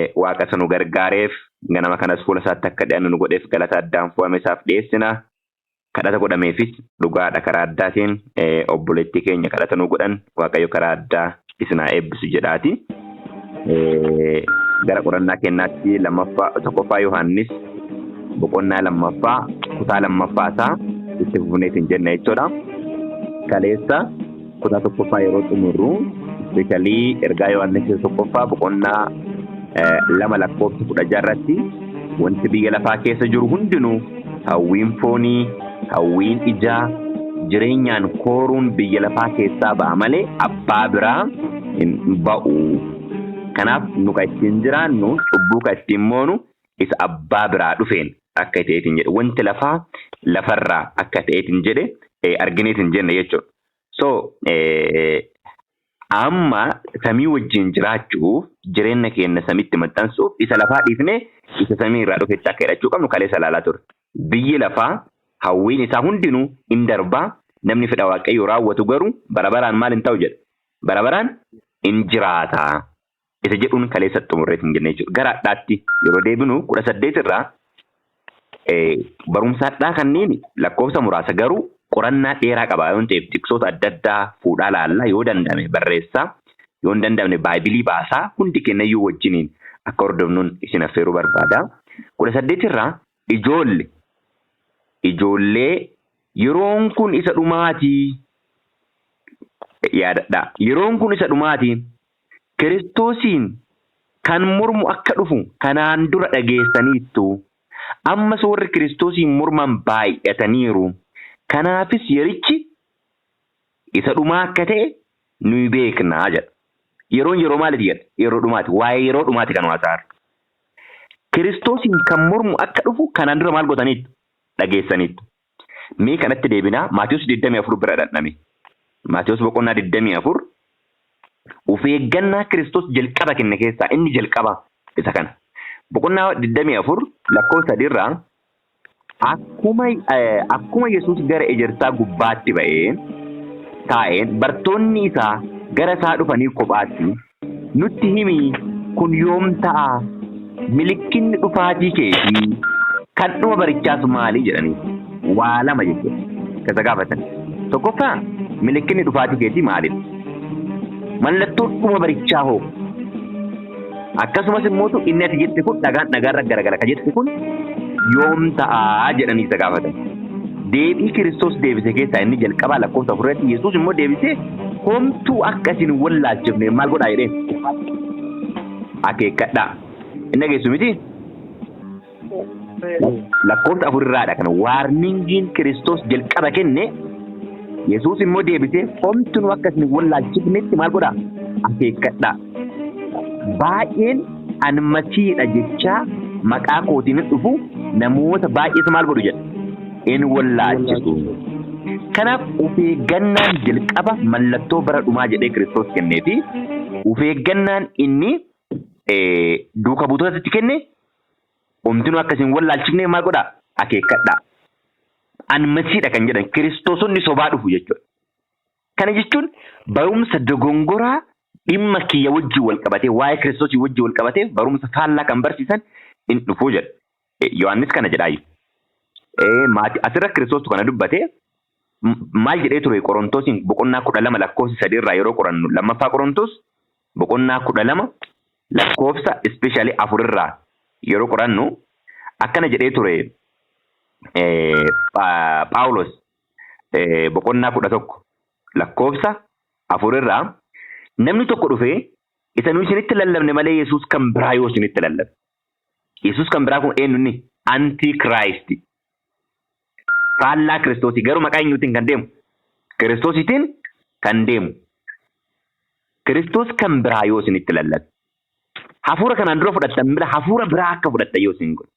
Waaqa isa nu gargaareef ganama kanas fuula isaatti akka dhi'annu nu godheef galata addaan fo'ame isaaf dhiyeessina. Kadhata godhameefis dhugaadha karaa addaatiin obboleettii keenya kadhata nu godhan Waaqayyo karaa addaa isin haa eebbisu jedhaati. Gara qorannaa keenyaatti lammaffaa tokkoffaa Yohaannis boqonnaa lammaffaa kutaa lammaffaa isaa itti fufneetiin jenna jechuudha. Kaleessa kutaa tokkoffaa yeroo xumurru ispeeshaalii ergaa Yohaannis tokkoffaa boqonnaa 2 lakkoofsa 16 irratti wanti biyya lafaa keessa jiru hundinuu hawwiin foonii, hawwiin ijaa, jireenyaan kooruun biyya lafaa keessaa ba'a malee abbaa biraa hin ba'u. Kanaaf nu kan ittiin jiraannu cubbuu kan ittiin moonu isa abbaa biraa dhufeen akka ta'eetiin jedhe wanti lafaa lafarraa akka ta'eetiin jedhe argineetiin jenne jechuudha. So amma samii wajjin jiraachuuf jireenya keenya samitti maxxansuuf isa lafaa dhiifnee isa samii irraa dhufetti akka hidhachuu qabnu kaleessa ilaalaa turre. Biyyi lafaa hawwiin isaa hundinuu in darbaa namni fedha Waaqayyoo raawwatu garuu bara baraan maal hin ta'u jedha. Bara baraan in jiraata. Isa jedhuun kaleessa xumurreet hin jenne jechuudha. Gara hadhaatti yeroo deebinu 18 irraa barumsa hadhaa kanneen lakkoofsa muraasa garuu qorannaa dheeraa qaba yoo ta'eef tiksoota adda addaa fuudhaa laallaa yoo danda'ame barreessaa yoo hin danda'amne baaybilii baasaa hundi kennayyuu wajjiniin akka hordofnuun isin affeeruu barbaada. 18 irraa ijoolle ijoollee yeroon kun isa dhumaatii yaadadhaa. Yeroon kun isa dhumaatii Kiristoosiin kan mormu akka dhufu kanaan dura dhageessaniittu. Ammas warri Kiristoosiin morman baay'ataniiru. Kanaafis yerichi isa dhumaa akka ta'e nuyi beekna jedha. Yeroon yeroo maaliiti jedha? Yeroo dhumaati. Waa'ee yeroo dhumaati kan haasa'aa jiru. Kiristoosiin kan mormu akka dhufu kanaan dura maal gootaniittu? Dhageessaniittu. Mee kanatti deebinaa Maatiyus 24 bira dhaqname. Maatiyus boqonnaa 24 of eeggannaa Kiristoos jalqaba kenne keessaa inni jalqaba isa kana. Boqonnaa 24 lakkoofsa 3 irraa akkuma akkuma Yesuus gara ejersaa gubbaatti ba'ee taa'een bartoonni isaa gara isaa dhufanii kophaatti nutti himi kun yoom ta'a milikkinni dhufaatii keetii kan dhuma barichaas maali jedhanii waa lama jechuudha. Kan isa gaafatan. Tokkoffaa milikkinni dhufaatii keetii maalidha? Mallattoon dhuma barichaa hoo? Akkasumas immoo inni ati jette kun dhagaan dhagaarra garagala ka jette kun yoom ta'a jedhanii isa gaafatan. Deebii Kiristoos deebise keessaa inni jalqabaa lakkoofsa afurratti Yesuus immoo deebisee homtuu akka isin hin wallaalchifne maal godhaa jedheen? Akeekkadhaa. Inni dhageessu miti? Lakkoofsa afurirraadha kana waarningiin Kiristoos jalqaba kenne Yesuus immoo deebisee homtuu akka isin hin wallaalchifnetti maal godhaa? Akeekkadhaa. Baay'een an masiidha jechaa maqaa kootiin hin dhufu namoota baay'ees maal godhu jedha? In wallaalchisu. Kanaaf of eeggannaan jalqaba mallattoo bara dhumaa jedhee Kiristoos kennee fi of eeggannaan inni duuka buutotatti kenne homtinuu akka isin wallaalchifne maal godhaa? Akeekkadhaa. An masiidha kan jedhan Kiristoosonni sobaa dhufu jechuudha. Kana jechuun barumsa dogongoraa dhimma kiyya wajjin wal qabatee waa'ee Kiristoosii wajjin wal qabatee barumsa faallaa kan barsiisan in dhufuu jedha. Yohaannis kana jedhaayu. Maati asirra Kiristoostu kana dubbate maal jedhee ture Qorontoosiin boqonnaa 12 lakkoofsa 3 irraa yeroo qorannu lammaffaa Qorontoos boqonnaa 12 lakkoofsa ispeeshaalii 4 irraa yeroo qorannu akkana jedhee ture Phaawulos boqonnaa 11 lakkoofsa 4 irraa namni tokko dhufee isa nu isinitti lallabne malee Yesuus kan biraa yoo isinitti lallabe. Yesuus kan biraa kun eenyu inni? Antikiraayist. Faallaa Kiristoosii garuu maqaa eenyuutiin kan deemu? Kiristoosiitiin kan deemu. Kiristoos kan biraa yoo isinitti lallabe. Hafuura kanaan dura fudhattan bira hafuura biraa akka fudhattan yoo isin godhe.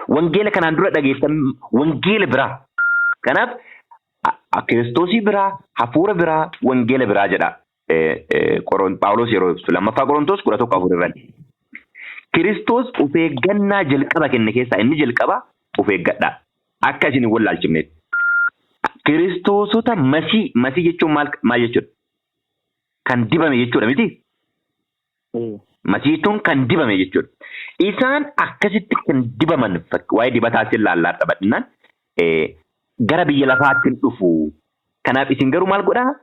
Wangeela kanaan dura dhageessan wangeela biraa. Kanaaf Kiristoosii biraa, hafuura biraa, wangeela biraa jedha. Phaawulos yeroo ibsu lammaffaa Qorontos 11:4 irratti. Kiristoos of eeggannaa jalqaba kenne keessaa inni jalqaba of eeggadhaa. Akka isin hin wallaalchifnetti. Kiristoosota masii masii jechuun maal maal jechuudha? Kan dibame jechuudha miti? Masiihituun kan dibame jechuudha. Isaan akkasitti kan dibaman waa'ee dibataatti ilaallaa bal'inaan gara biyya lafaatti dhufu. Kanaaf isin garuu maal godhaa?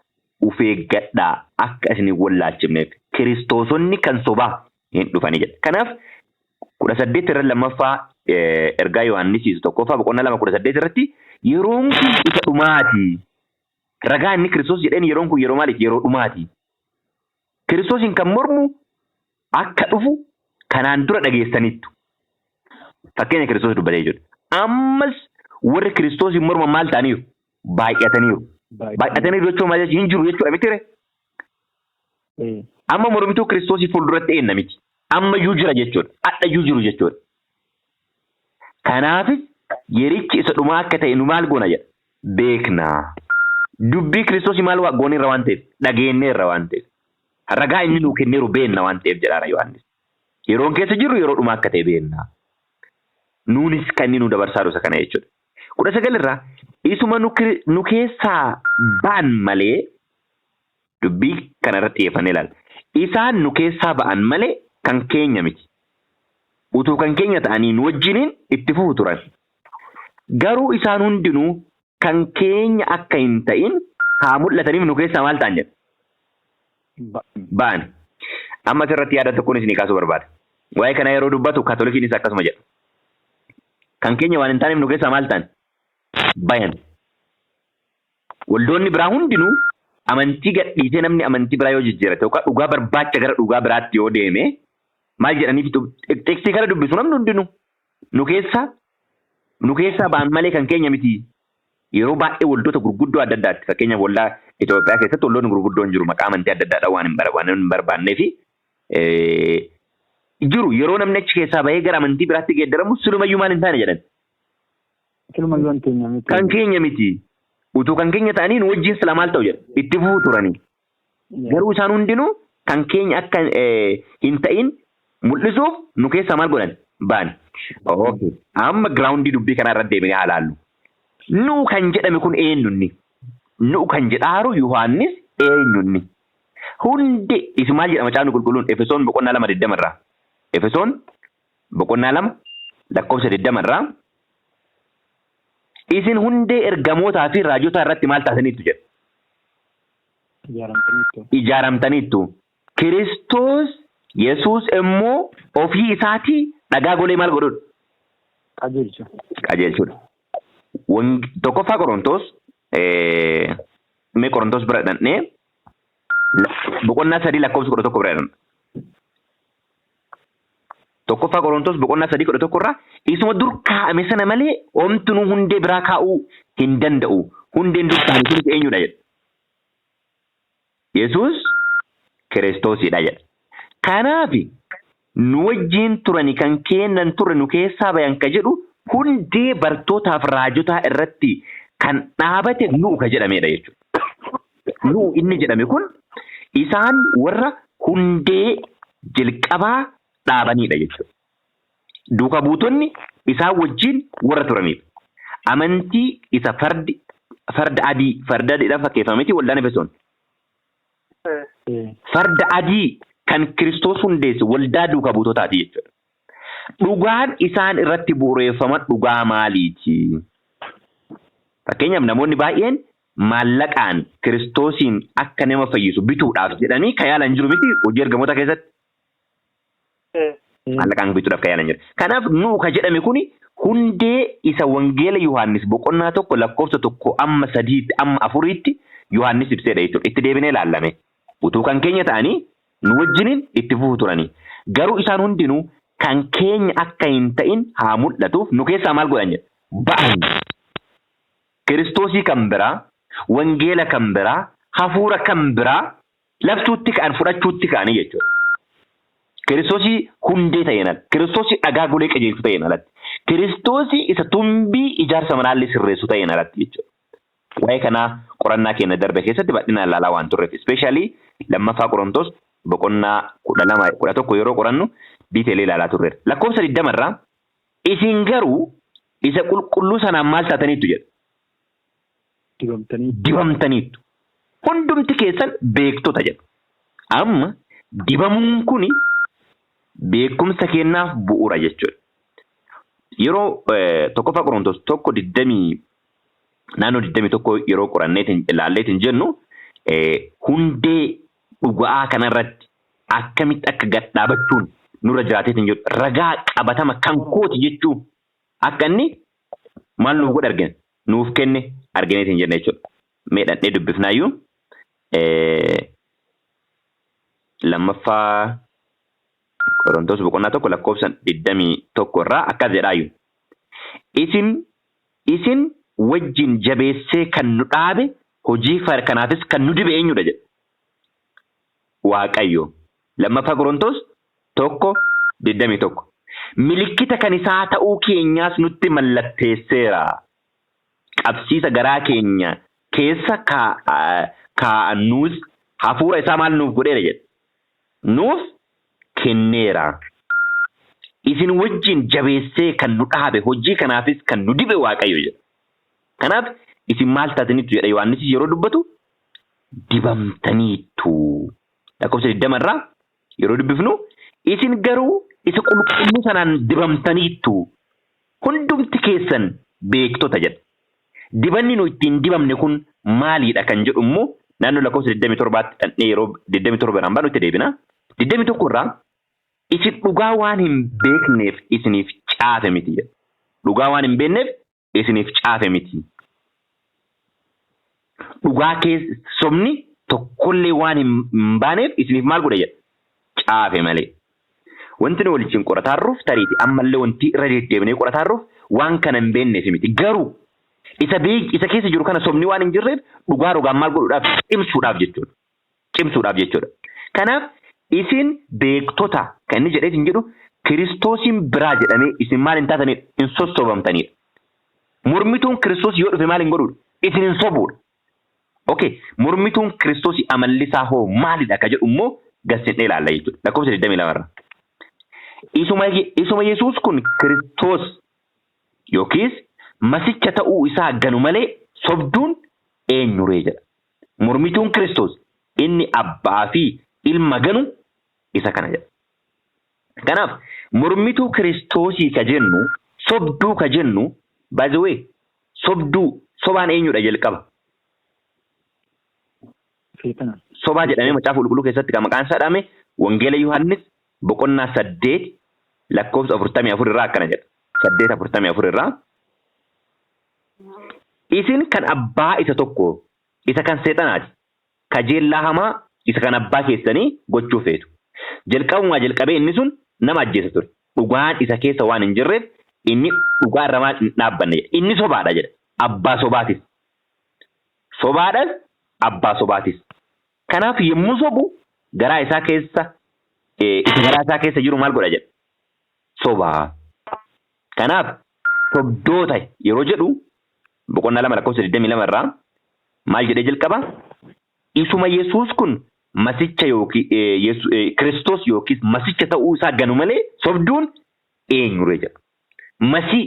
Of eeggadhaa akka isin hin wallaalchifneef. Kiristoosonni kan sobaa hin dhufanii jedha. Kanaaf 18 irra lammaffaa ergaa Yohaannis tokkoffaa boqonnaa 2 18 irratti yeroon kun isa dhumaati. Ragaa inni Kiristoos jedheen yeroon kun yeroo maaliiti? Yeroo dhumaati. Kiristoosiin kan mormu akka dhufu kanaan dura dhageessaniittu. Fakkeenya Kiristoos dubbatee jechuudha. Ammas warri Kiristoosiin morman maal ta'aniiru? Baay'ataniiru. Baay'ataniiru jechuun maal jechuudha? Hin jiru jechuudha miti ree? Amma mormituu Kiristoosii fuulduratti eenna miti. Ammayyuu jira jechuudha. Adhayyuu jiru jechuudha. Kanaafis yerichi isa dhumaa akka ta'e nu maal goona jedha? Beekna. Dubbii Kiristoosii maal gooneerra waan ta'eef? Dhageenyeerra waan ta'eef. Ragaa inni nuu kenneeru beenna waan ta'eef jedhaara Yohaannis. Yeroon keessa jirru yeroo dhumaa akka ta'e beenna. Nuunis kan inni nu dabarsaa jiru isa kana jechuudha. 19 irraa isuma nu keessaa ba'an malee dubbii kana irratti xiyyeeffannee ilaalla. Isaan nu keessaa ba'an malee kan keenya miti. Utuu kan keenya ta'anii nu wajjiniin itti fufu turan. Garuu isaan hundinuu kan keenya akka hin ta'in haa mul'ataniif nu keessaa maal ta'an jedha? Ba'an. Amma asirratti yaada tokkoon isinii kaasuu barbaada. Waa'ee kana yeroo dubbatu Kaatolikiinis akkasuma jedha. Kan keenya waan hin taaneef nu keessaa maal ta'an? Bayan. Waldoonni biraa hundinuu amantii gadhiisee namni amantii biraa yoo jijjiirate yookaan dhugaa barbaacha gara dhugaa biraatti yoo deeme maal jedhaniif xiqsii kana dubbisu namni hundinuu nu keessaa ba'an malee kan keenya miti. Yeroo baay'ee waldoota gurguddoo adda addaatti, fakkeenyaaf waldaa Itoophiyaa keessatti waldoonni gurguddoon jiru, maqaa amantii adda addaadhaan waan hin barbaannee fi jiru, yeroo namni achi keessaa bahee gara amantii biraatti geeddaramu silumayyuu maal hin taane jedhan. Silumayyuu kan keenya miti. Kan keenya miti. Utuu kan keenya ta'anii nu wajjin sila maal ta'u jedha. Itti fufuu turanii. Garuu isaan hundinuu kan keenya akka hin ta'in mul'isuuf nu keessaa maal godhan? Ba'an. Okay. Amma ground dubbii kanaa irratti deebinee haa laallu. Nu kan jedhame kun eenyunni? Nu kan jedhaaru Yohaannis eenyunni? Hundi isin maal jedhama Macaafni Qulqulluun Efesoon boqonnaa 2 20 irraa? Efesoon boqonnaa 2 lakkoofsa 20 irraa isin hundee ergamootaa fi raajotaa irratti maal taataniittu jedha? Ijaaramtaniittu. Ijaaramtaniittu. Kiristoos Yesuus immoo ofii isaatii dhagaa golee maal godhudha? Qajeelchu. Qajeelchudha. Tokkoffaa Qorontoos, mee Qorontoos bira dhaqnee boqonnaa 3 lakkoofsa 11 bira dhaqna. Tokkoffaa Qorontoos boqonnaa 3 11 irraa isuma dur kaa'ame sana malee homtinuu hundee biraa kaa'uu hin danda'u. Hundeen dur kaa'ame sunis eenyudha jedha? Yesuus Kiristoosidha jedha. Kanaaf nu wajjin turani kan kennan turre nu keessaa bayan ka jedhu hundee bartootaaf raajotaa irratti kan dhaabate nu ka jedhamedha jechuudha. Nu inni jedhame kun isaan warra hundee jalqabaa dhaabanidha jechuudha. Duuka buutonni isaan wajjin warra turanidha. Amantii isa fardi farda adii, farda adiidhaan fakkeeffameeti waldaan Efesoon. Farda adii kan Kiristoos hundeesse waldaa duuka buutotaati jechuudha. Dhugaan isaan irratti bu'uureeffaman dhugaa maaliiti? Fakkeenyaaf namoonni baay'een maallaqaan Kiristoosiin akka nama fayyisu bituudhaaf jedhanii kan yaalan jiru miti hojii ergamoota keessatti? Maallaqaan bituudhaaf kan yaalan jiru. Kanaaf nu ka jedhame kuni hundee isa Wangeela Yohaannis boqonnaa 1 lakkoofsa 1 amma 3tti amma 4tti Yohaannis ibseedha jechuudha. Itti deebinee ilaallame. Utuu kan keenya ta'anii nu wajjiniin itti fufu turanii. Garuu isaan hundinuu kan keenya akka hin ta'in haa mul'atuuf nu keessaa maal godhan jedha? Ba'an. Kiristoosii kan biraa, wangeela kan biraa, hafuura kan biraa labsuutti ka'an, fudhachuutti ka'anii jechuudha. Kiristoosii hundee ta'een ala, Kiristoosii dhagaa golee qajeelchu ta'een alatti, Kiristoosii isa tumbii ijaarsa manaallee sirreessu ta'een alatti jechuudha. Waa'ee kanaa qorannaa keenya darbe keessatti bal'inaan ilaalaa waan turreef, especially lammaffaa Qorontos boqonnaa 12 11 yeroo qorannu detail ilaalaa turreera. Lakkoofsa 20 irraa isin garuu isa qulqulluu sanaan maal taataniittu jedha? Dibamtanii. Dibamtaniittu. Hundumti keessan beektota jedha. Amma dibamuun kuni Beekumsa keenyaaf bu'uura jechuudha. Yeroo 1ffaa Qorontos 1:20 naannoo 21 yeroo qoranneetiin ilaalleetiin jennu, hundee dhugaa kanarratti akkamitti akka gad dhaabachuun nurra jiraateetiin jedhu, ragaa qabatama kan kooti jechuu akka inni maal nuuf godhe argina, nuuf kenne argineetiin jenna jechuudha. Mee dhaqnee dubbifnaayyuu, 2ffaa Qorontos boqonnaa 1 lakkoofsa 21 irraa akkas jedhaayyuu. Isin wajjin jabeessee kan nu dhaabe, hojii kanaafis kan nu dibe eenyudha jedha? Waaqayyo. 2ffaa Qorontos 1:21. Milikkita kan isaa ta'uu keenyaas nutti mallatteesseera. Qabsiisa garaa keenya keessa kaa'annuus hafuura isaa maal nuuf godheera jedha? Nuuf kenneera. Isin wajjin jabeessee kan nu dhaabe, hojii kanaafis kan nu dibe Waaqayyo jedha. Kanaaf isin maal taataniittu jedha Yohaannis yeroo dubbatu? Dibamtaniittu. Lakkoofsa 20 irraa yeroo dubbifnu, isin garuu isa qulqulluu sanaan dibamtaniittu, hundumti keessan beektota jedha. Dibanni nu ittiin dibamne kun maaliidha kan jedhu immoo naannoo lakkoofsa 27tti dhaqnee yeroo 27 irraan baanu itti deebina. 21 irraa, isin dhugaa waan hin beekneef isiniif caafe miti jedha. Dhugaa waan hin beekneef isiniif caafe miti. Dhugaa keessa sobni tokkollee waan hin baaneef isiniif maal godhe jedha? Caafe malee. Wanti nu waliin qorataarruuf, tariiti ammallee wanti irra deddeebinee qorataarruuf, waan kana hin beekneef miti. Garuu isa beek isa keessa jiru kana sobni waan hin jirreef dhugaa rogaan maal godhuudhaaf? Cimsuudhaaf jechuudha. Cimsuudhaaf jechuudha. Kanaaf isin beektota kan inni jedhee hin jedhu, Kiristoosiin biraa jedhamee isin maal hin taatanidha? Hin sossobamtanidha. Mormituun Kiristoos yoo dhufe maal hin godhudha? Isin hin sobuudha. Okay, mormituun Kiristoosii amalli isaa hoo maalidha ka jedhu immoo gassinee ilaalla jechuudha. Lakkoofsa 22 irra. Isuma Yesuus kun Kiristoos yookiis masicha ta'uu isaa ganu malee sobduun eenyuree jedha. Mormituun Kiristoos inni abbaa fi ilma ganu isa kana jedha. Kanaaf mormituu Kiristoosii ka jennu, sobduu ka jennu, by the way, sobduu sobaan eenyudha jalqaba? Seexana. Sobaa jedhamee Macaafa Qulqulluu keessatti kan maqaan isaa dhahame Wangeela Yohaannis boqonnaa 8 lakkoofsa 44 irraa akkana jedha. 8:44 irraa. Isin kan abbaa isa tokko, isa kan seexanaati. Kajeellaa hamaa isa kan abbaa keessanii gochuu feetu. Jalqabumaa jalqabee inni sun nama ajjeesa ture. Dhugaan isa keessa waan hin jirreef inni dhugaa irra maal hin dhaabbanne jedha. Inni sobaadha jedha. Abbaa sobaatis. Sobaadhas, abbaa sobaatis. Kanaaf yommuu sobu garaa isaa keessa, isa garaa isaa keessa jiru maal godha jedha? Sobaa. Kanaaf sobdoota yeroo jedhu boqonnaa 2 lakkoofsa 22 irraa maal jedhee jalqaba? Isuma Yesuus kun masicha yookiin Kiristoos yookiis masicha ta'uu isaa ganu malee sobduun eenyuree jedha. Masii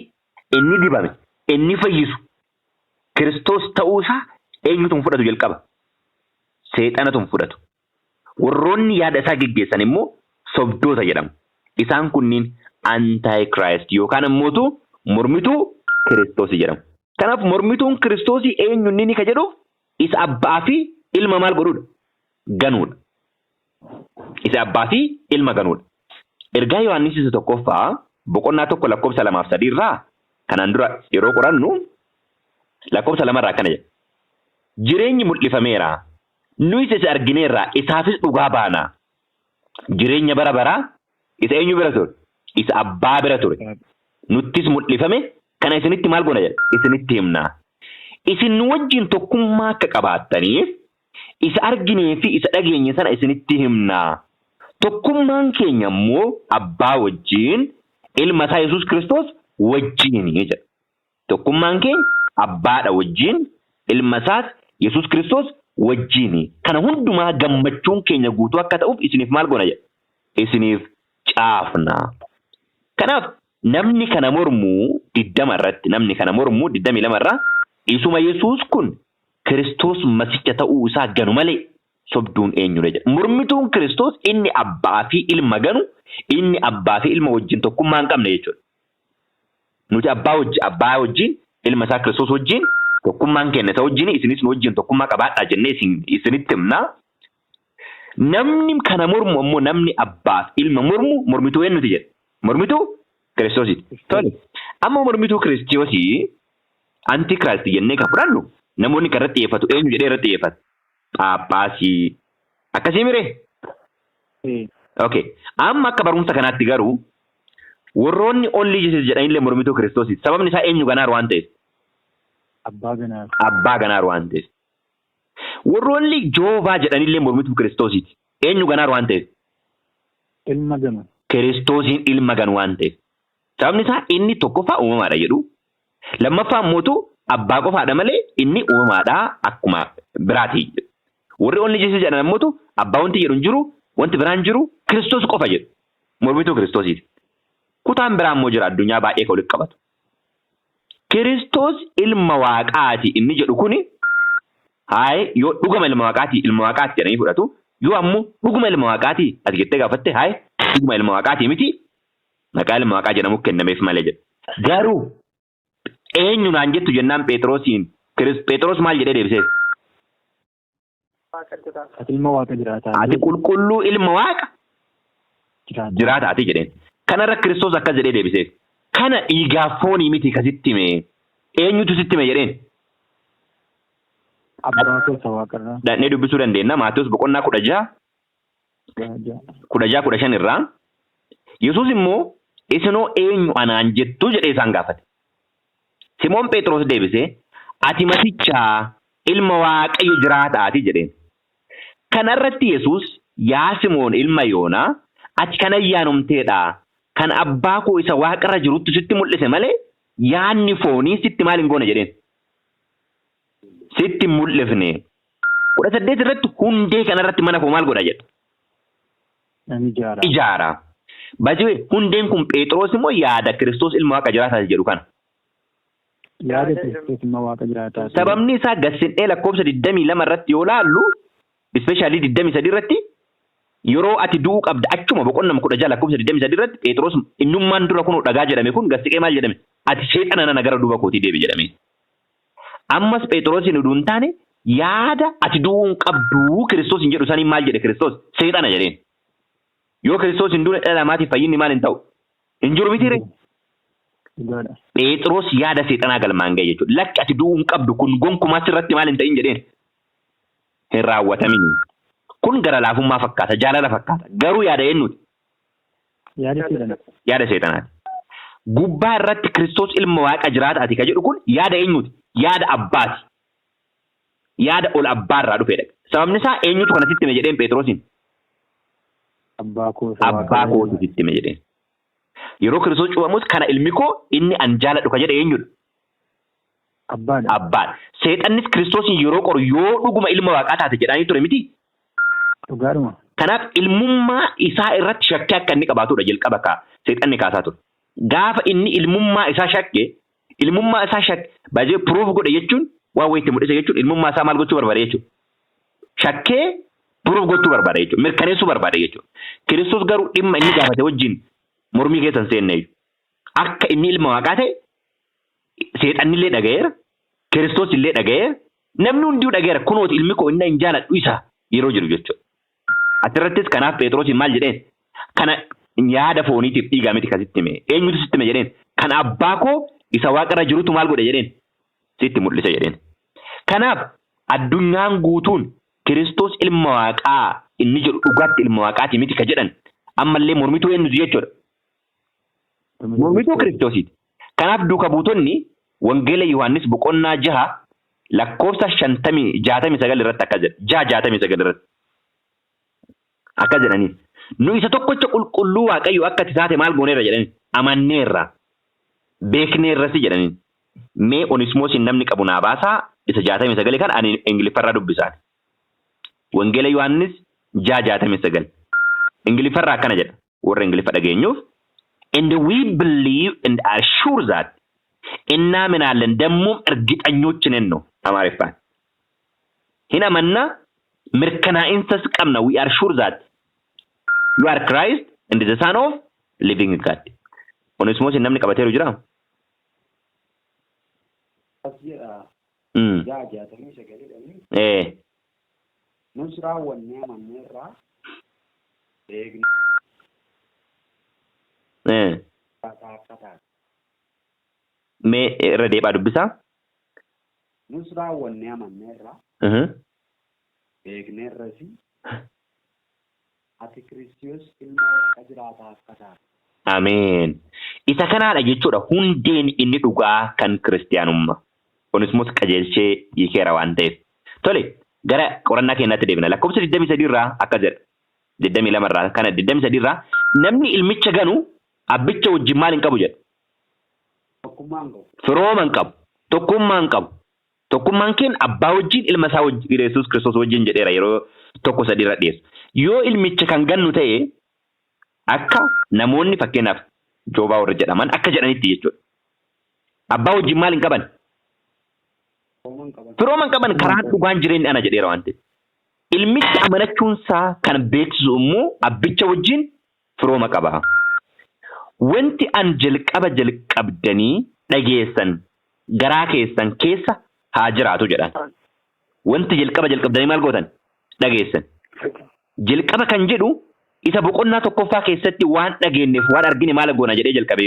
inni dibame, inni fayyisu Kiristoos ta'uu isaa eenyutu hin fudhatu jalqaba? Seexanatu hin fudhatu. Warroonni yaada isaa geggeessan immoo sobdoota jedhamu. Isaan kunniin Antichrist yookaan ammootu mormituu Kiristoosii jedhamu. Kanaaf mormituun Kiristoosii eenyu inni ka jedhuuf, isa abbaa fi ilma maal godhuudha? Ganuudha. Isa abbaa fi ilma ganuudha. Ergaa Yohaannis isa 1ffaa boqonnaa 1 lakkoofsa 2 fi 3 irraa kanaan dura yeroo qorannu lakkoofsa 2 irraa akkana jedha. Jireenyi mul'ifameera. Nuyis isa argineerra, isaafis dhugaa baana. Jireenya bara baraa isa eenyu bira ture? Isa abbaa bira ture. Nuttis mul'ifame kana isinitti maal goona jedha? Isinitti himna. Isin nu wajjin tokkummaa akka qabaattaniif isa arginee fi isa dhageenye sana isinitti himna. Tokkummaan keenya immoo abbaa wajjin, ilma isaa Yesuus Kiristoos wajjin jedha. Tokkummaan keenya abbaadha wajjin, ilma isaas Yesuus Kiristoos wajjini. Kana hundumaa gammachuun keenya guutuu akka ta'uuf isiniif maal goona jedha? Isiniif caafna. Kanaaf namni kana mormu, 20 irratti namni kana mormu, 22 irraa, isuma Yesuus kun Kiristoos Masicha ta'uu isaa ganu malee Sobduun eenyudha jedha. Mormituun Kiristoos inni abbaa fi ilma ganu, inni abbaa fi ilma wajjin tokkummaa hin qabne jechuudha. Nuti abbaa wajjin, ilma isaa Kiristoos wajjin tokkummaan kenna isa wajjin, isinis nu wajjin tokkummaa qabaadhaa jennee isinitti himna. Namni kana mormu ammoo, namni abbaa fi ilma mormu, mormituu eenyuti jedha? Mormituu Kiristoosiiti. Tole. Amma mormituu Kiristoosii, antichrist jennee kan fudhannu, namoonni kan irratti xiyyeeffatu eenyu jedhee irratti xiyyeeffata? Phaaphaasii. Akkasii miree? Ee. Okay. Amma akka barumsa kanaatti garuu warroonni Only Jesus jedhanillee mormituu Kiristoosiiti. Sababni isaa eenyu ganaaru waan ta'eef? Abbaa ganaaru. Abbaa ganaaru waan ta'eef. Warroonni Joovaa jedhanillee mormituu Kiristoosiiti. Eenyu ganaaru waan ta'eef? Ilma ganu. Kiristoosiin ilma ganu waan ta'eef. Sababni isaa inni tokkoffaa uumamaadha jedhu. Lammaffaa immoo abbaa qofaadha malee inni uumamaadha akkuma biraati. Warri Only Jesus jedhan ammoo abbaa wanti jedhu hin jiru, wanti biraan jiru, Kiristoos qofa jedhu. Mormituu Kiristoosiiti. Kutaan biraa immoo jira, addunyaa baay'ee kan walitti qabatu. Kiristoos ilma Waaqaati inni jedhu kuni, haay, yoo dhugama ilma Waaqaati, ilma Waaqaati jedhanii fudhatu. Yoo ammoo dhuguma ilma Waaqaati ati jettee gaafatte, haay, dhuguma ilma Waaqaati miti, maqaa ilma Waaqaa jedhamu kennameef malee jedha. Garuu eenyu naan jettu jennaan Phexrosiin, Phexros maal jedhee deebiseef? Waaqa jiraata. Ati ilma Waaqa jiraataa. Ati qulqulluu ilma Waaqa jiraataa. Jiraataati jedheen. Kanarra Kiristoos akkas jedhee deebiseef. Kana dhiigaaf foonii miti ka sitti hime. Eenyutu sitti hime jedheen? Abbaa koo isa waaqarraa. Dhaqnee dubbisuu dandeenya. Maatewos boqonnaa 16, 16, 15 irraa. Yesuus immoo, "Isinoo eenyu anaan jettu?" jedhee isaan gaafate. Simoon Phexros deebisee, "Ati Masichaa, ilma Waaqayyo jiraataati" jedheen. Kana irratti Yesuus, "Yaa Simoon ilma Yoonaa, ati kan ayyaanomteedha. Kan abbaa koo isa waaqarra jirutti sitti mul'ise malee yaadni foonii sitti maal hin goone?" jedheen. Sitti hin mul'ifne. 18 irratti, "Hundee kana irratti mana koo maal godha?" jedha. Nan ijaara. Ijaara. Baay'ee hundeen kun Phexros immoo yaada Kiristoos ilma Waaqa jiraataa jedhu kana. Yaada Kiristoos ilma Waaqa jiraataa. Sababni isaa gassin'ee lakkoofsa 22 irratti yoo laallu, especially 23 irratti, yeroo ati du'uu qabda, achuma boqonnama 16 lakkoofsa 23 irratti, Phexros innummaan dura kun dhagaa jedhame kun gassiqee maal jedhame? "Ati seexana nana, gara duuba kootii deebi" jedhame. Ammas Phexrosin uduu hin taane yaada ati du'uu hin qabduu Kiristoos hin jedhu saniin maal jedhe Kiristoos? "Seexana" jedheen. Yoo Kiristoos hin duune dhala namaatiif fayyinni maal hin ta'u? Hin jiru miti ree? Dhugaadha. Phexros yaada seexanaa galmaan ga'e jechuudha. "Lakki, ati du'uu hin qabdu, kun gonkumaa sirratti maal hin ta'in" jedheen. Hin raawwatamin. Kun gara laafummaa fakkaata, jaalala fakkaata. Garuu yaada eenyuti? Yaada seexana. Yaada seexanaati. Gubbaa irratti Kiristoos ilma Waaqa jiraataati ka jedhu kun yaada eenyuti? Yaada abbaati. Yaada ol abbaarraa dhufedha. Sababni isaa eenyutu kana sitti hime jedheen Phexrosiin? Abbaa koo isa Abbaa waaqarra kootu sitti hime jedheen. Yeroo Kiristoos cuuphamus, "Kana ilmi koo inni an jaaladhu" ka jedhe eenyudha? Abbaadha. Abbaadha. Seexannis Kiristoosiin yeroo qoru, "Yoo dhuguma ilma Waaqaa taate" jedhaanii ture miti? Dhugaadhuma. Kanaaf ilmummaa isaa irratti shakkii akka inni qabaatudha jalqaba ka seexanni kaasaa ture. Gaafa inni ilmummaa isaa shakke, ilmummaa isaa shakke, baay'ee proof godhe jechuun, waan wayitti mul'ise jechuun, ilmummaa isaa maal gochuu barbaade jechuudha? Shakkee proof gochuu barbaade jechuudha. Mirkaneessuu barbaade jechuudha. Kiristoos garuu dhimma inni gaafate wajjin mormii keessa hin seenne. Akka inni ilma Waaqaa ta'e seexanni illee dhaga'eera. Kiristoos illee dhaga'eera. Namni hunduu dhaga'eera. "Kunooti ilmi koo inni hin jaaladhu isa" yeroo jedhu jechuudha. Asirrattis kanaaf Phexrosiin maal jedheen? "Kana yaada fooniitiif dhiigaa miti kan sitti hime. Eenyutu sitti hime?" jedheen. "Kan abbaa koo isa waaqarra jirutu maal godhe?" jedheen. "Sitti mul'ise" jedheen. Kanaaf addunyaan guutuun Kiristoos ilma Waaqaa inni jedhu dhugaatti ilma Waaqaati miti ka jedhan ammallee mormituu eenyuti jechuudha? Mormituu Kiristoosiiti. Kanaaf duuka buutonni Wangeela Yohaannis boqonnaa 6 lakkoofsa 69 irratti akkas jedha. 6 69 irratti. Akkas jedhanii. "Nu isa tokkocha qulqulluu Waaqayyo akka ati taate maal gooneerra?" jedhanii. "Amanneerra. Beekneerrasi" jedhanii. Mee Onismoosiin namni qabu naa baasaa, isa 69 kan ani Ingiliffarraa dubbisaan. Wangeela Yohaannis 6 69. Ingiliffarraa akkana jedha. Warra Ingiliffa dhageenyuuf. "And we believe and are sure that" እናምናለን ደግሞም እርግጠኞች ነን ነው አማርኛን። Hin amanna, Mirkanaa'insas qabna. We are sure that you are Christ and the Son of living God. Onesimoos namni qabateeru jiraa? As jedha 669dhani. Nus raawwannee amanneerraa beeknee akka taate. Mee irra deebi'aa dubbisaa. Nus raawwannee amanneerraa beekneerras ati Kiristoos ilma Waaqa jiraataa akka taate. Ameen. Isa kanaadha jechuudha hundeen inni dhugaa kan kiristiyaanummaa. Onesimoos qajeelchee hiikeera waan ta'eef. Tole, gara qorannaa keenyaatti deebina. Lakkoofsa 23 irraa akkas jedha. 22 irraa kana 23 irraa namni ilmicha ganu abbicha wajjin maal hin qabu jedha. Tokkummaa hin qabu. Firooma hin qabu. Tokkummaa hin qabu. Tokkummaan keenya abbaa wajjin, ilma isaa wajjin, Yesuus Kiristoos wajjin jedheera yeroo 1:3 irra dhiyeessu. Yoo ilmicha kan gannu ta'e akka namoonni fakkeenyaaf Joobaa warra jedhaman akka jedhanitti jechuudha. Abbaa wajjin maal hin qaban? Firooma hin qaban. Firooma hin qaban, karaan dhugaan jireenyi ana jedheera waan ta'eef. Ilmicha amanachuunsaa kan beeksisu immoo abbicha wajjin firooma qaba. Wanti an jalqaba jalqabdanii dhageessan garaa keessan keessa haa jiraatu jedhan. Wanti jalqaba jalqabdanii maal gootan? Dhageessan. Jalqaba kan jedhu isa boqonnaa tokkoffaa keessatti waan dhageenyeef waan argine maal goona jedhee jalqabe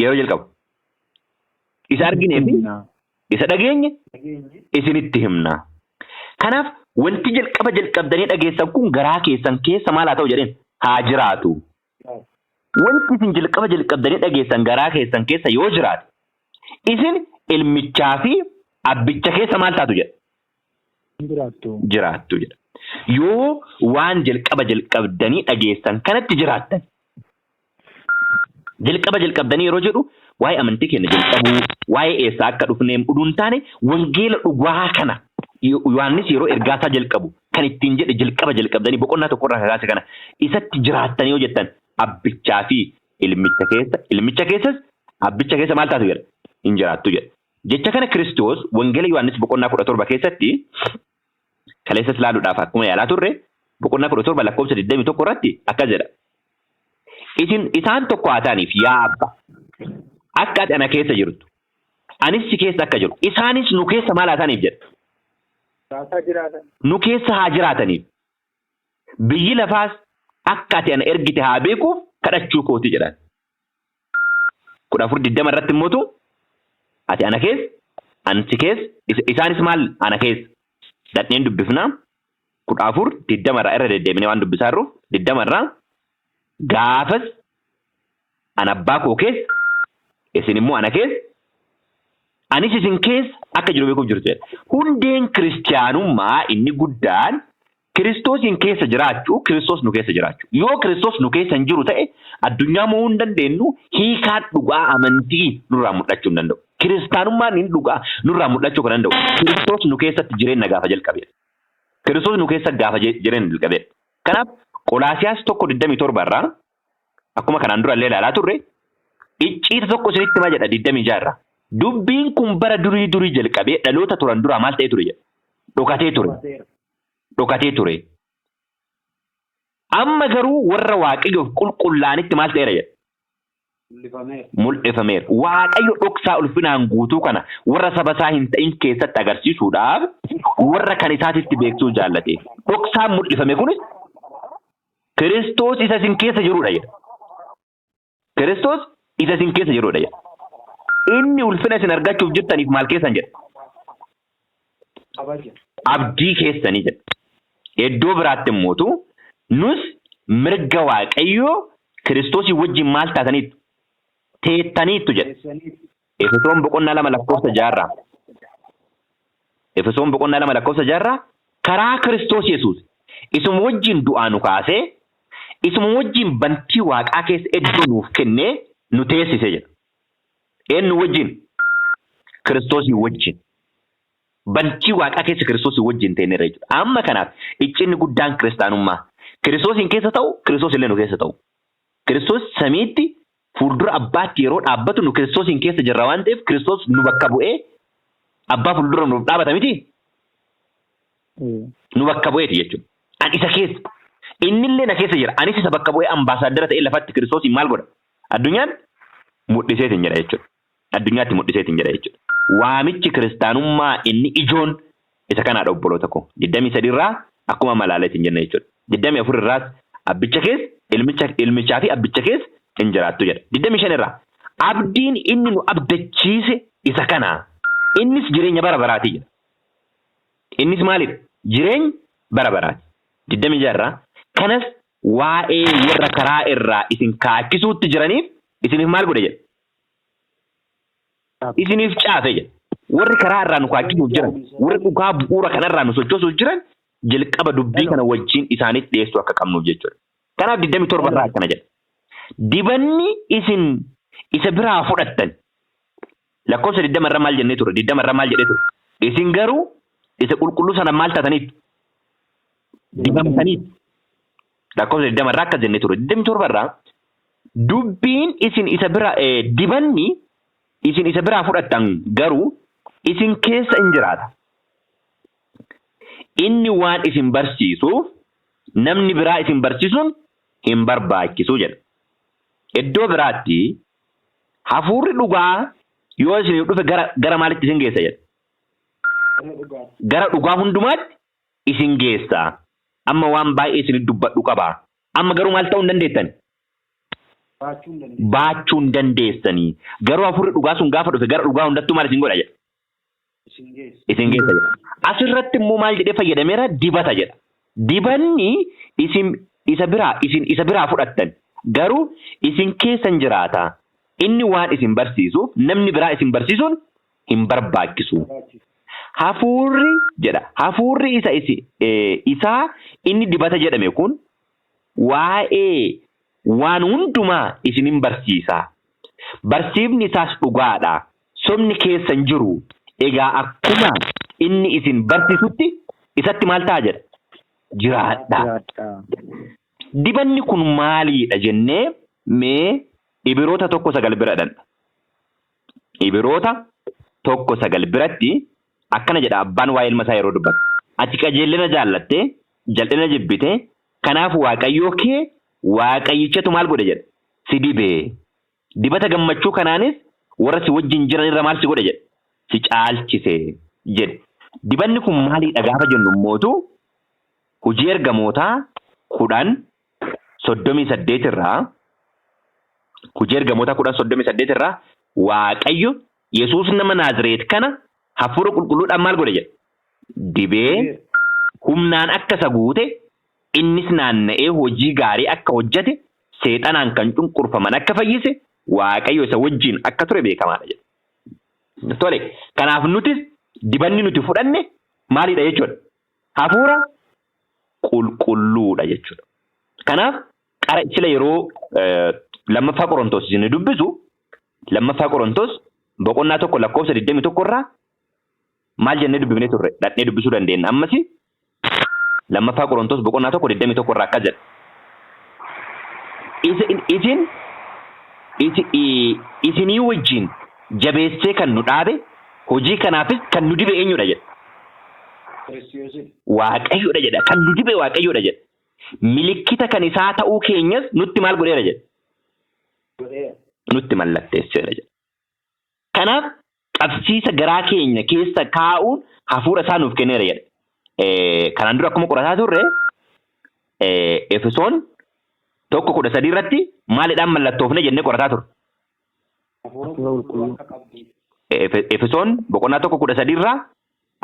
yeroo jalqabu. Isa arginee fi isa dhageenye isinitti himna. Kanaaf wanti jalqaba jalqabdanii dhageessan kun garaa keessan keessa maal haa ta'u jedheen? Haa jiraatu. Wanti isin jalqaba jalqabdanii dhageessan garaa keessan keessa yoo jiraate isin ilmichaa fi abbicha keessa maal taatu jedha? Jiraattu. Jiraattu jedha. Yoo waan jalqaba jalqabdanii dhageessan kanatti jiraattan. Jalqaba jalqabdanii yeroo jedhu waa'ee amantii keenya jalqabuu, waa'ee eessaa akka dhufnee oduu hin taane wangeela dhugaa kana Yohaannis yeroo ergaasaa jalqabu kan ittiin jedhe jalqaba jalqabdanii boqonnaa tokkorraa kakaase kana isatti jiraattanii yoo jettan abbichaa fi ilmicha keessa, ilmicha keessas abbicha keessa maal taatu jedha? Hin jiraattu jedha. Jecha kana Kiristoos wangeela Yohaannis boqonnaa 17 keessatti kaleessas ilaaluudhaaf akkuma yaalaa turre boqonnaa 17 lakkoofsa 21 irratti akkas jedha. Isin isaan tokko haa ta'aniif yaa Abba, akka ati ana keessa jirtu, anis si keessa akka jiru, isaanis nu keessa maal haa ta'aniif jedha. Haa jiraatan. Nu keessa haa jiraataniif. Biyyi lafaas akka ati ana ergite haa beekuuf kadhachuu kooti jedhan. 14:20 irratti immootu ati ana keessa, ani si keessa, isaanis maal ana keessa. Dhaqneen dubbifnaa 14:20 irraa irra deddeebinee waan dubbisaa jirruuf 20 irraa gaafas ana abbaa koo keessa, isin immoo ana keessa, anis isin keessa akka jiru beekuuf jirtu jedha. Hundeen kiristiyaanummaa inni guddaan Kiristoosiin keessa jiraachuu, Kiristoos nu keessa jiraachuu. Yoo Kiristoos nu keessa hin jiru ta'e addunyaa mo'uu hin dandeenyu, hiikaan dhugaa amantii nurraa mul'achuu hin danda'u. Kiristaanummaan inni dhugaa nurraa mul'achuu kan danda'u Kiristoos nu keessatti jireenya gaafa jalqabeedha. Kiristoos nu keessa gaafa jireenya jalqabeedha. Kanaaf Qolaasiyaas 1:27 irraa akkuma kanaan dura illee ilaalaa turre icciita tokko isinitti himaa jedha 26 irraa. Dubbiin kun bara durii durii jalqabee dhaloota turan duraa maal ta'ee ture jedha. Dhokatee ture. Dhokatee ture. Amma garuu warra Waaqayyoof qulqullaa'anitti maal ta'eera jedha. Mul'ifameera. Mul'ifameera. Waaqayyo dhoksaa ulfinaan guutuu kana warra saba isaa hin ta'in keessatti agarsiisuudhaaf warra kan isaatitti beeksisuu jaallate. Dhoksaan mul'ifame kunis Kiristoos isa isin keessa jirudha jedha. Kiristoos isa isin keessa jirudha jedha. Inni ulfina isin argachuuf jirtaniif maal keessan jedha? Kabaja. Abdii keessanii jedha. Iddoo biraatti immootu nus mirga Waaqayyoo Kiristoosii wajjin maal taataniittu? Teettaniittu jedha. Teessaniitu. Efesoon boqonnaa 2 lakkoofsa 6rraa. Efesoon boqonnaa 2 lakkoofsa 6rraa karaa Kiristoos Yesuus isuma wajjin du'aa nu kaasee isuma wajjin bantii waaqaa keessa iddoo nuuf kennee nu teessise jedha. Eenyu wajjin? Kiristoosii wajjin. Bantii waaqaa keessa Kiristoosii wajjin teenyeerra jechuudha. Amma kanaaf iccinni guddaan kiristaanummaa Kiristoosiin keessa ta'u, Kiristoos illee nu keessa ta'u. Kiristoos samiitti fuuldura abbaatti yeroo dhaabbatu nu Kiristoosiin keessa jirra waan ta'eef Kiristoos nu bakka bu'ee abbaa fuuldura nuuf dhaabata miti? Nu bakka bu'eeti jechuudha. An isa keessa. Innillee na keessa jira. Anis isa bakka bu'ee ambaasaaddara ta'ee lafatti Kiristoosiin maal godha? Addunyaan mul'iseetiin jedha jechuudha. Addunyaatti mul'iseetiin jedha jechuudha. Waamichi kiristaanummaa inni ijoon isa kanaadha obboloota koo. 23 irraa akkuma malaaleetiin jenna jechuudha. 24 irraas abbicha keessa ilmicha ilmichaa fi abbicha keessa hin jiraattu jedha. 25 irraa abdiin inni nu abdachiise isa kana. Innis jireenya bara baraati jedha. Innis maalidha? Jireenya bara baraati. 26 irraa kanas waa'ee warra karaa irraa isin kaachisuutti jiraniif isiniif maal godhe jedha? Isiniif caafe jedha. Warri karaa irraa nu kaachisuuf jiran, warri dhugaa bu'uura kanarraa nu sochoosuuf jiran jalqaba dubbii kana wajjin isaaniif dhiyeessuu akka qabnuuf jechuudha. Kanaaf 27 irraa akkana jedha. Dibanni isin isa biraa fudhattan lakkoofsa 20 irra maal jennee ture? 20 irra maal jedhee ture? Isin garuu isa qulqulluu sana maal taataniif? Dibamtaniif. Lakkoofsa 20 irraa akkas jennee ture. 27 irraa dubbiin isin isa bira dibanni isin isa biraa fudhattan garuu isin keessa in jiraata. Inni waan isin barsiisuuf namni biraa isin barsiisuun hin barbaachisu jedha. Iddoo biraatti hafuurri dhugaa yoo isiniif dhufe gara maalitti isin geessa jedha? Gara dhugaa hundumaatti isin geessa. Amma waan baay'ee isinitti dubbadhu qaba. Amma garuu maal ta'uu hin dandeettan? Baachuu hin dandeessanii. Garuu hafuurri dhugaa sun gaafa dhufe gara dhugaa hundattuu maal isin godha jedha? Isin geessa jedha. Asirratti immoo maal jedhee fayyadameera? Dibata jedha. Dibanni isin isa biraa isin isa biraa fudhattan garuu isin keessan jiraata. Inni waan isin barsiisuuf namni biraa isin barsiisuun hin barbaachisu. Hafuurri jedha. Hafuurri isa isaa inni dibata jedhame kun waa'ee waan hundumaa isin hin barsiisa. Barsiifni isaas dhugaadha. Sobni keessa hin jiru. Egaa akkuma inni isin barsiisutti isatti maal ta'a jedha? Jiraadha. Dibanni kun maaliidha jennee mee Ibiroota 1:9 bira dhanna. Ibiroota 1:9 biratti akkana jedha abbaan waa'ee ilma isaa yeroo dubbatu. Ati qajeellina jaallatte, jal'ina jibbite, kanaaf Waaqayyoo kee Waaqayyichatu maal godhe jedha? Si dibe. Dibata gammachuu kanaanis warra si wajjin jiran irra maal si godhe jedha? Si caalchise jedhe. Dibanni kun maaliidha gaafa jennu immootu Hojii Ergamootaa 10:38 irraa Hojii Ergamootaa 10:38 irraa Waaqayyo Yesuus nama Naazireet kana hafuura qulqulluudhaan maal godhe jedha? Dibee humnaan akka isa guute, innis naanna'ee hojii gaarii akka hojjete, seexanaan kan cunqurfaman akka fayyise, Waaqayyo isa wajjin akka ture beekamaadha jedha. Tole, kanaaf nutis dibanni nuti fudhanne maalidha jechuudha? Hafuura qulqulluudha jechuudha. Kanaaf qara sila yeroo lammaffaa Qorontos isin dubbisu lammaffaa Qorontos boqonnaa 1 lakkoofsa 21 irraa maal jennee dubbifnee turre dhaqnee dubbisuu dandeenya. Ammas lammaffaa Qorontos boqonnaa 1 21 irraa akkas jedha. Isin isinii wajjin jabeessee kan nu dhaabe hojii kanaafis kan nu dibe eenyudha jedha. Waaqayyoodha jedha. Kan nu dibe Waaqayyoodha jedha. Milikkita kan isaa ta'uu keenyas nutti maal godheera jedha. Nutti mallatteesseera jedha. Kanaaf qabsiisa garaa keenya keessa kaa'uun hafuura isaa nuuf kenneera jedha. Kanaan dura akkuma qorataa turre Efesoon 1:13 irratti maalidhaan mallattoofne jennee qorataa turre. Efesoon boqonnaa 1:13 irraa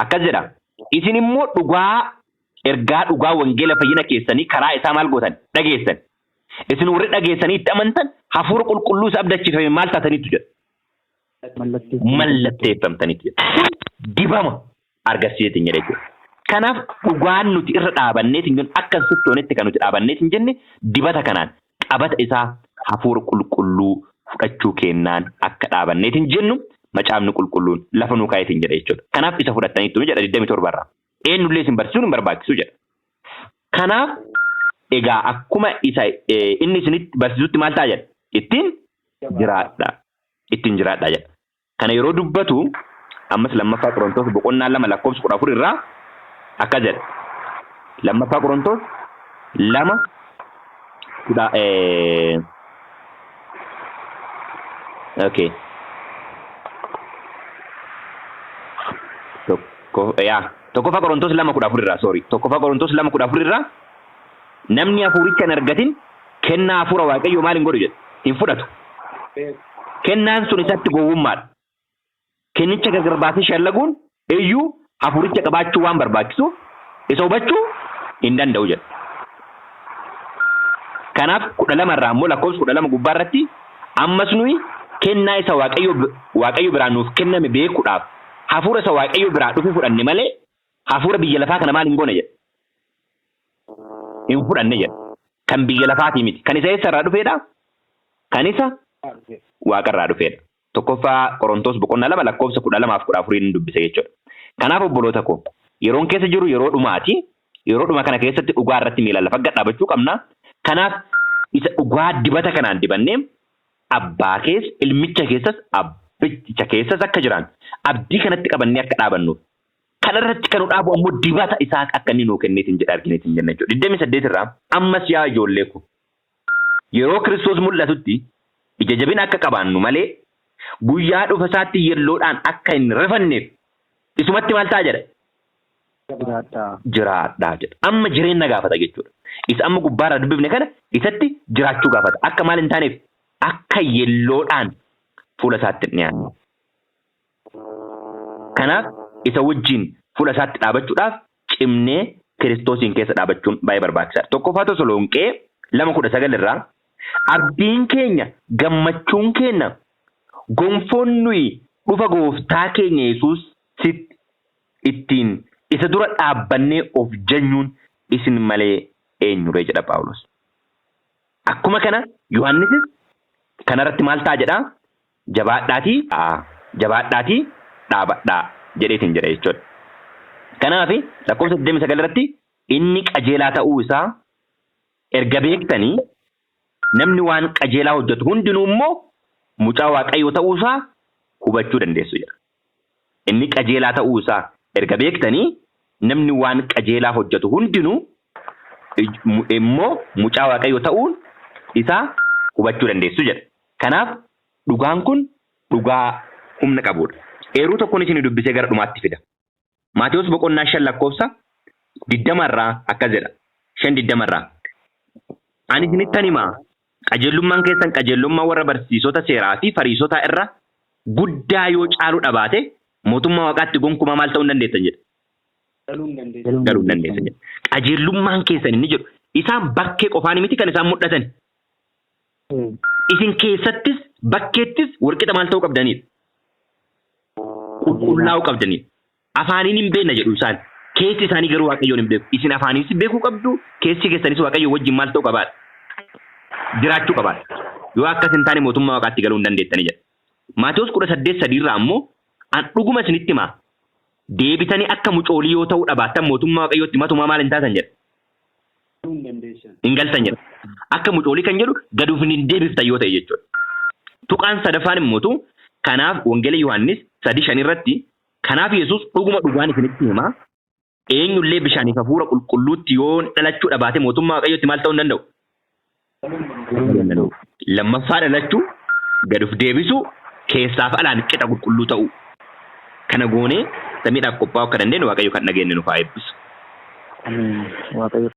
akkas jedha. Isin immoo dhugaa ergaa dhugaa wangeela fayyina keessanii karaa isaa maal gootan dhageessan. Isin warri dhageessanii itti amantan hafuura qulqulluu isa abdachiifame maal taataniitu jedha. Mallatteeffamtaniitu jedha. Kun dibama argarsiiseetiin jedha jechuudha. Kanaaf dhugaan nuti irra dhaabanneetiin jennu akka hin sochoonetti kan nuti dhaabanneetiin jenne dibata kanaan qabata isaa hafuura qulqulluu fudhachuu keennaan akka dhaabanneetiin jennu macaafni qulqulluun lafa nuu kaa'eetiin jedha jechuudha. Kanaaf isa fudhattaniittu jedha 27 irraa. Eenyullee isin barsiisuun hin barbaachisu jedha. Kanaaf egaa akkuma isa inni isinitti barsiisutti maal ta'a jedha? Ittiin jiraadha. Ittiin jiraadha jedha. Kana yeroo dubbatu ammas lammaffaa Qorontoos boqonnaa 2 lakkoofsa 14 irraa Akkas jedha. Lammaffaa Qorontos 2 kudha okay. Tokko yaa tokkoffaa Qorontos 2:14 irraa, sorry, tokkoffaa Qorontos 2:14 irraa, namni hafuuricha hin argatin kennaa hafuura Waaqayyoo maal hin godhu jedha, hin fudhatu. Beeku. Kennaan sun isatti gowwummaadha. Kennicha gargar baasee shallaguun iyyuu hafuuricha qabaachuu waan barbaachisuuf isa hubachuu hin danda'u jedha. Kanaaf 12 irraa immoo lakkoofsa 12 gubbaa irratti, ammas nuyi kennaa isa Waaqayyo biraa nuuf kenname beekuudhaaf hafuura isa Waaqayyo biraa dhufe fudhanne malee hafuura biyya lafaa kana maal hin goone jedha. Hin fudhanne jedha. Kan biyya lafaatii miti. Kan isa eessa irraa dhufeedha? Kan isa Waaqa irraa dhufeedha. Tokkoffaa Qorontos boqonnaa 2 lakkoofsa 12 fi 14 dubbise jechuudha. Kanaaf obboloota koo, yeroon keessa jiru yeroo dhumaati. Yeroo dhuma kana keessatti dhugaa irratti miilaan lafa gad dhaabachuu qabna. Kanaaf isa dhugaa dibata kanaan dibannee abbaa keessa, ilmicha keessas, abbicha keessas akka jiraan abdii kanatti qabannee akka dhaabannuuf. Kana irratti kan nu dhaabu ammoo dibata isaa akka inni nuu kenneetiin jedha argineetiin jenna jechuudha. 28 irraa, ammas yaa ijoollee ko, yeroo Kiristoos mul'atutti ija jabina akka qabaannu malee guyyaa dhufa isaatti yelloodhaan akka hin rifanneef isumatti maal ta'a jedha? Jiraadhaa. Jiraadhaa jedha. Amma jireenya gaafata jechuudha. Isa amma gubbaarraa dubbifne kana isatti jiraachuu gaafata. Akka maal hin taaneef? Akka yelloodhaan fuula isaatti hin dhiyaanne. Kanaaf isa wajjin fuula isaatti dhaabachuudhaaf cimnee Kiristoosiin keessa dhaabachuun baay'ee barbaachisaadha. Tokkoffaa Tasalonqee 2:19 irraa, abdiin keenya, gammachuun keenya, gonfoon nuyi dhufa gooftaa keenya Yesuusitti ittiin isa dura dhaabbannee of janyuun isin malee eenyuree jedha Phaawulos. Akkuma kana Yohaannisis kanarratti maal ta'a jedhaa? Jabaadhaatii jabaadhaatii dhaabadhaa jedheetiin jedha jechuudha. Kanaaf lakkoofsa 29 irratti, inni qajeelaa ta'uu isaa erga beektanii namni waan qajeelaa hojjetu hundinuu immoo mucaa Waaqayyoo ta'uu isaa hubachuu dandeessu jedha. Inni qajeelaa ta'uu isaa erga beektanii namni waan qajeelaa hojjetu hundinuu immoo mucaa Waaqayyoo ta'uun isaa hubachuu dandeessu jedha. Kanaaf dhugaan kun dhugaa humna qabudha. Eeruu tokkoon isin dubbisee gara dhumaatti fida. Maatewos boqonnaa 5 lakkoofsa 20 irraa akkas jedha. 5:20 irraa. Ani isinittan himaa, qajeelummaan keessan qajeelummaa warra barsiisota seeraa fi fariisotaa irra guddaa yoo caaluu dhabaate mootummaa Waaqaatti gonkumaa maal ta'uu hin dandeessan jedha. Galuu hin dandeessan. Galuu hin dandeessan jedha. Qajeelummaan keessan inni jedhu isaan bakkee qofaan miti kan isaan mul'atan. Isin keessattis bakkeettis walqixa maal ta'uu qabdanidha? Qulqullaa'uu qabdanidha. Afaaniin hin beekna jedhu isaan. Keessi isaanii garuu Waaqayyoon hin beeku. Isin afaaniis beekuu qabdu, keessi keessanis Waaqayyo wajjin maal ta'uu qabaadha? Jiraachuu qabaadha. Yoo akkas hin taane mootummaa Waaqaatti galuu hin dandeettani jedha. Maatewos 18:3 irraa ammoo, an dhuguma isinitti himaa, deebitanii akka mucoolii yoo ta'uu dhabaattan mootummaa Waaqayyootti matumaa maal hin taatan jedha? Galuu hin dandeessan. Hin galtan jedha. Akka mucoolii kan jedhu gad of hin deebiftan yoo ta'e jechuudha. Tuqaan sadaffaan immootu kanaaf Wangeela Yohaannis 3:5 irratti, kanaaf Yesuus, dhuguma dhugaan isinitti himaa, eenyullee bishaaniif hafuura qulqulluutti yoo dhalachuu dhabaate mootummaa Waaqayyootti maal ta'uu hin danda'u? Galuu hin danda'u. Galuu hin danda'u. Lammaffaa dhalachuu, gad of deebisuu, keessaaf alaan qixa qulqulluu ta'uu. Kana goonee samiidhaaf qophaa'uu akka dandeenyu Waaqayyo kan dhageenye nuuf haa eebbisu. Ameen. Waaqayyo.